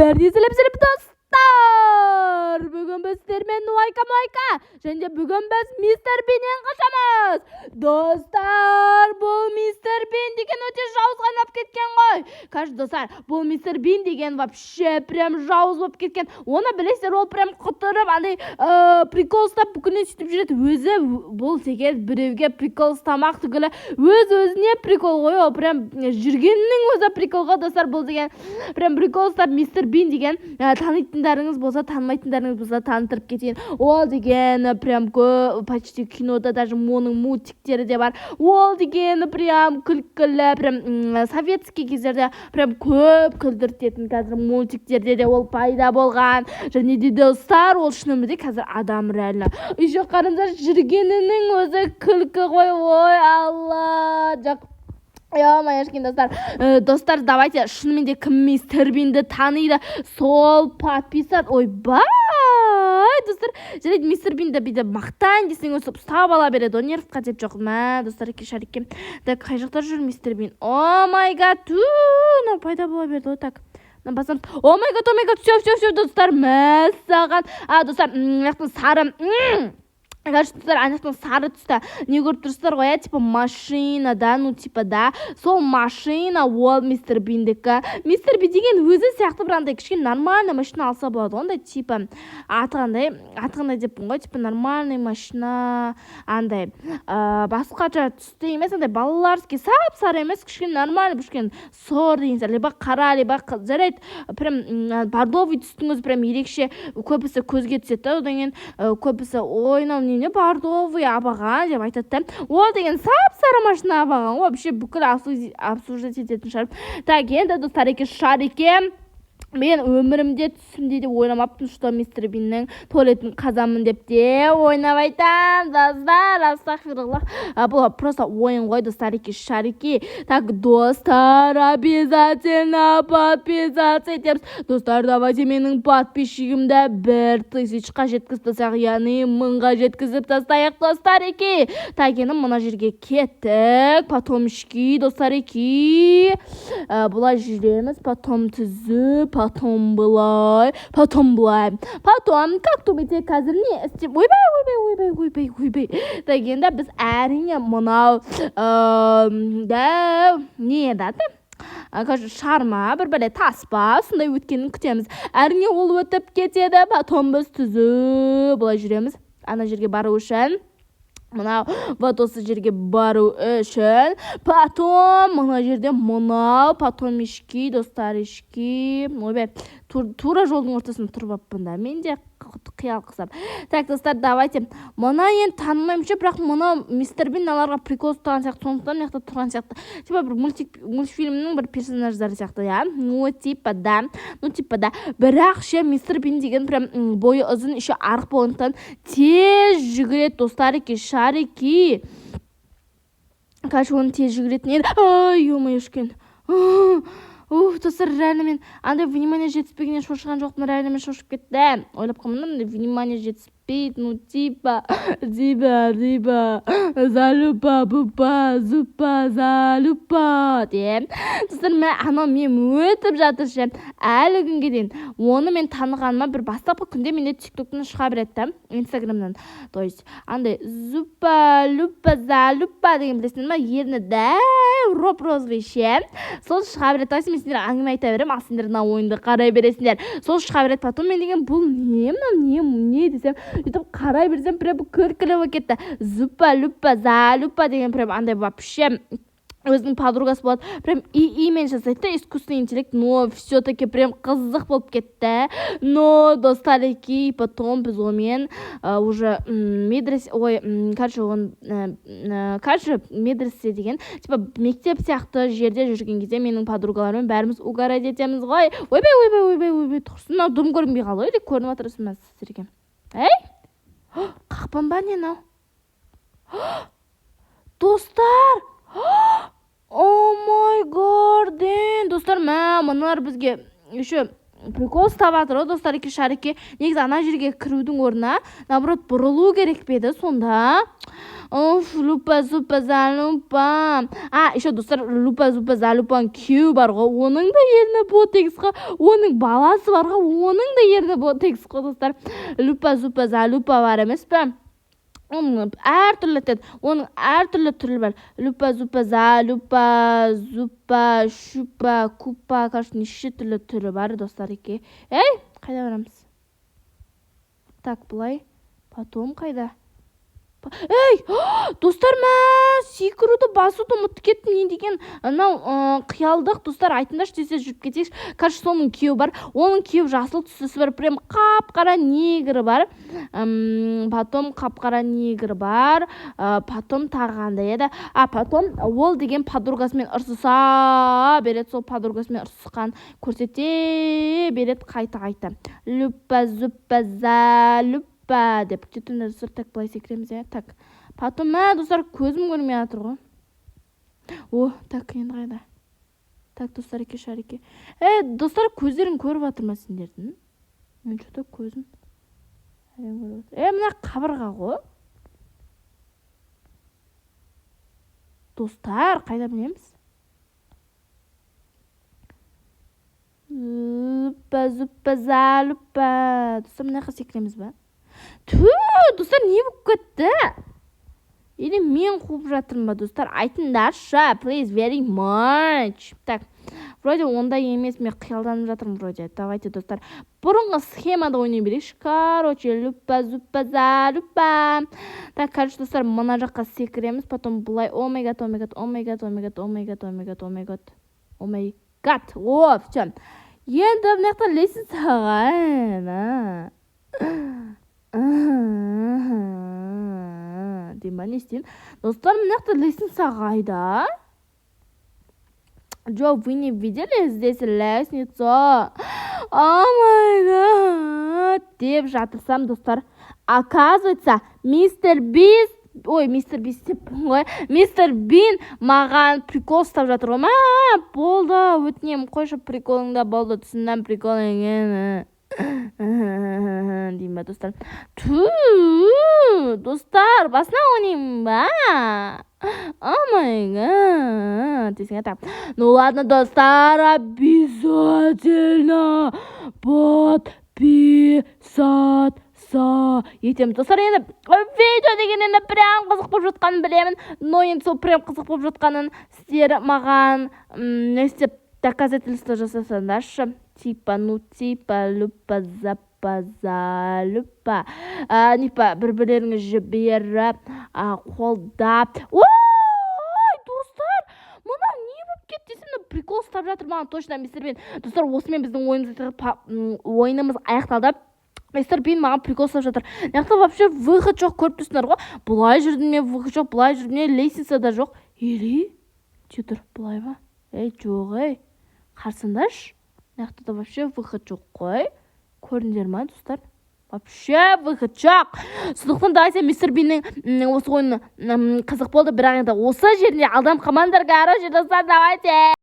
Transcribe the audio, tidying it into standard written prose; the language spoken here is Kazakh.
Бәріне сәлем, сәлем, достар! Бүгін біз сіздермен Нуайка Муайка және де бүгін біз Мистер Биннен қашамыз. Достар, бұл Мистер Бин деген өте жауызға айналып кеткен ғой. Короче, достар, бұл Мистер Бин деген вообще прям жауыз болып кеткен. Оны білесіздер, ол прям құтырып, андай прикол ұстап, бүкілін сөйтіп жүреді. Өзі бұл деген біреуге прикол ұстамақ түгілі, өз өзіне прикол ғой. Ол прям жүргенінің өзі прикол ғой, достар. Бұл деген прям прикол ұстап, Мистер Бин деген танитындарыңыз болса, танымайтындарыңыз болса, танытырып кетейін. Ол деген прям көп, почти кинода, даже оның мультиктері де бар. Ол деген прям күлкілі, прям советский кездерде прям көп күлдіртетін. Қазір мультиктерде де ол пайда болған. Және де, достар, ол шын өмірде қазір адам, реально. Еще қараңыздар, жүргенінің өзі күлкі ғой. Ой, Алла, жоқ, ё-моё, достар. Достар, давайте, шынымен де кім Мистер Бинді таниды, сол подписать. Ойбай, достар, жарайды, Мистер Бинді бүйтіп мақтайын десең, өстіп ұстап ала береді ғой, нервқа деп. Жоқ, мә, достар, шарикке. Так, қай жақта жүр Мистер Бин? Oh my God, ту, мынау пайда бола берді ғой. Так, мына басамыз. Oh my God, oh my God, все, все, все, достар, мәссаған. А, достар, мына жақтан сары. Короче, достар, ана жақтан сары түсті не көріп тұрсыздар ғой, иә? Типа машина да, ну типа да, сол машина ол Мистер Биндікі. Мистер Би деген өзі сияқты бір андай кішкене нормальный машина алса болады ғой, андай типа, аты қандай, аты қандай деппін ғой, типа нормальный машина, андай басқаша түсті емес, андай балаларский сап сары емес, кішкене нормальный, кішкене сұр деген сияқты, либо қара, либо, жарайды, прям бордовый түстің өзі прям ерекше, көбісі көзге түседі да. Одан кейін көбісі: «Ой, мынау немене, бордовый алған?» – деп айтады да. Ол деген сап сары машина алған ғой, вообще бүкіл обсуждать ететін шығар. Так, енді, достар, шарике, мен өмірімде түсімде де ойламаппын, что Мистер Биннің туалетін қазамын деп те ойнап айтамын. Достар, астағфируллах, бұл просто ойын ғой, достарики, шарики. Так, достар, обязательно подписаться етеміз. Достар, давайте менің подписчигімді 1000-ға жеткізіп тастайық, яғни 1000-ға жеткізіп тастайық, достарики. Так, енді мына жерге кеттік, потомшки, достарики, былай жүреміз, потом түзу, потом былай, потом былай, потом, как думаете, қазір не істеп? Ойбай, ойбай, ойбай, ойбай, ойбай. Так, енді біз, әрине, мынау дәу не еді аты, короче, шар ма, бір бәле тас па, сондай өткенін күтеміз. Әрине, ол өтіп кетеді. Потом біз түзу былай жүреміз ана жерге бару үшін, мынау, вот осы жерге бару үшін. Потом мына жерде мынау, потом ешки, достаришки. Ойбай, тура жолдың ортасында тұрып алыппын да мен де, қиял қысап. Так, достар, давайте мына енді танымаймын ше, бірақ мына Мистер Бин мыналарға прикол ұстаған сияқты, сондықтан мына жақта тұрған сияқты, типа бір мультик, мультфильмнің бір персонаждары сияқты, иә, ну типа да, ну типа да. Бірақ ше, Мистер Бин деген прям бойы ұзын, еще арық болғандықтан тез жүгіреді, достарики, шарики. Короче, оның тез жүгіретін еді. Ай, ё-моё. Уф, достар, реально мен андай внимание жетіспегеннен шошыған жоқпын, реально мен шошып кеттім. Ойлап қалмадым, андай внимание жетіспейді, ну типа, типа, типа залупа, пупа, зупа, залупа деп. Достар, мә, анау мен өтіп жатыр ше, әлі күнге дейін оны мен танығаныма бір бастапқы күнде менде Тик Токтан шыға береді да, Инстаграмнан, то есть андай «зупа, люпа, залупа» деген, білесіңдер ма, ерні дәу, роп розовый ше, сол шыға береді. То есть мен сендерге әңгіме айта беремін, ал сендер мына ойынды қарай бересіңдер. Сол шыға береді. Потом мен деген: «Бұл не, мынау не, не?» – десем, сөйтіп қарай берсем, прям күлкілі болып кетті. «Зупа, люпа, залупа» деген прям андай вообще өзінің подругасы болады, прям ИИ-мен жасайды да, искусственный интеллект, но все таки прям қызық болып кетті. Но, достарики, потом біз онымен уже медресе, ой, короче, он, короче, медресе деген типа мектеп сияқты жерде жүрген кезде менің подругаларыммен бәріміз угорать етеміз ғой. Ойбай, ойбай, ойбай, ойбай, тұрсын, мынау дым көрінбей қалды ғой, или көрініп жатыр ма сіздерге? Ей, қақпан ба, не мынау, достар? Oh my God, достар, мә, мыналар бізге еще Прикол ұстап жатыр ғой, достар. Шарике, негізі ана жерге кірудің орнына, наоборот, бұрылу керек пе еді сонда? Оф, Люпа Зупа Залупа. А еще, достар, Люпа Зупа Залупаның күйеуі бар ғой, оның да ерні ботекс қой. Оның баласы бар ғой, оның да ерні ботекс қой, достар. Люпа Зупа Залупа бар емес пе? Оның әртүрлі етеді, оның әртүрлі түрі бар. Люпа Зупа Залупа, Зупа Шупа Купа, короче, неше түрлі түрі бар, достар. Ей, қайда барамыз? Так, былай, потом қайда? Ей, достар, мә, секіруді басуды ұмытып кеттім. Не деген мынау қиялдық, достар, айтыңдаршы, тез тез жүріп кетейікші. Короче, соның күйеуі бар, оның күйеуі жасыл түстісі бар, прям қап қара негрі бар. Потом қап қара негрі бар. Потом тағы қандай еді? А потом ол деген подругасымен ұрсыса береді, сол подругасымен ұрсысқанын көрсете береді қайта қайта. Люпа Зупа Залупа деп күте. Достар, так, былай секіреміз, иә. Так, потом, мә, достар, көзім көрмей жатыр ғой. О, так, енді қайда? Так, достар, шарике, е, достар, көздерің көріп жатыр ма сендердің? Мен че то көзім әрең көріп жатыр. Е, мына қабырға ғой, достар, қайда мінеміз? Люпа Зупа Залупа. Достар, мына жаққа секіреміз ба? Ту, достар, не болып кетті? Или мен қуып жатырмын ба, достар? Айтыңдаршы, please, very much. Так, вроде ондай емес, мен қиялданып жатырмын вроде. Давайте, достар, бұрынғы схемада ойнай берейікші. Короче, Люпа Зупа Залупа. Так, короче, достар, мына жаққа секіреміз, потом былай. О май гад, о май гад, о май гад, о май гад, о май гад, о май гад, о май гад, о май гад. О, все, енді мына жақта лестницаға деймін ба, не істеймін, достар? Мына жақта лестница қайда? Жоқ, вы не видели здесь лестницу? Oh my god деп жатырсам, достар, оказывается, Мистер Бист, ой, Мистер Бист деппін ғой, Мистер Бин маған прикол ұстап жатыр ғой. Мә, болды, өтінемін, қойшы приколыңды, болды, түсіндім прикол екенін деймін ба, достар? Ту, достар, басынан ойнаймын ба? Oh my god десең. Так, ну ладно, достар, обязательно подписаться етеміз. Достар, енді видео деген енді прям қызық болып жатқанын білемін, но енді сол прям қызық болып жатқанын сіздер маған не істеп, доказательство жасасаңдаршы, типа, ну, типа, Люпа Запа Залупа, типа, бір бірлеріңе жіберіп, қолдап. Ой, достар, мынау не болып кетті десем, мынау прикол ұстап жатыр маған точно Мистер Бин. Достар, осымен біздің ойынымыз аяқталды. Мистер Бин маған прикол ұстап жатыр. Мына жақта вообще выход жоқ, көріп тұрсыңдар ғой. Былай жүрдім мен, выход жоқ, былай жүрдім мен, лестница да жоқ. Или че тұр, былай ма? Ей, жоқ, ей, қарасаңдаршы, мына жақта да вообще выход жоқ қой. Көрдіңдер ма, достар? Вообще выход жоқ. Сондықтан давайте, Мистер Биннің осы ойыны қызық болды, бірақ енді осы жерінде алданып қалмаңдар. Короче, достар, давайте.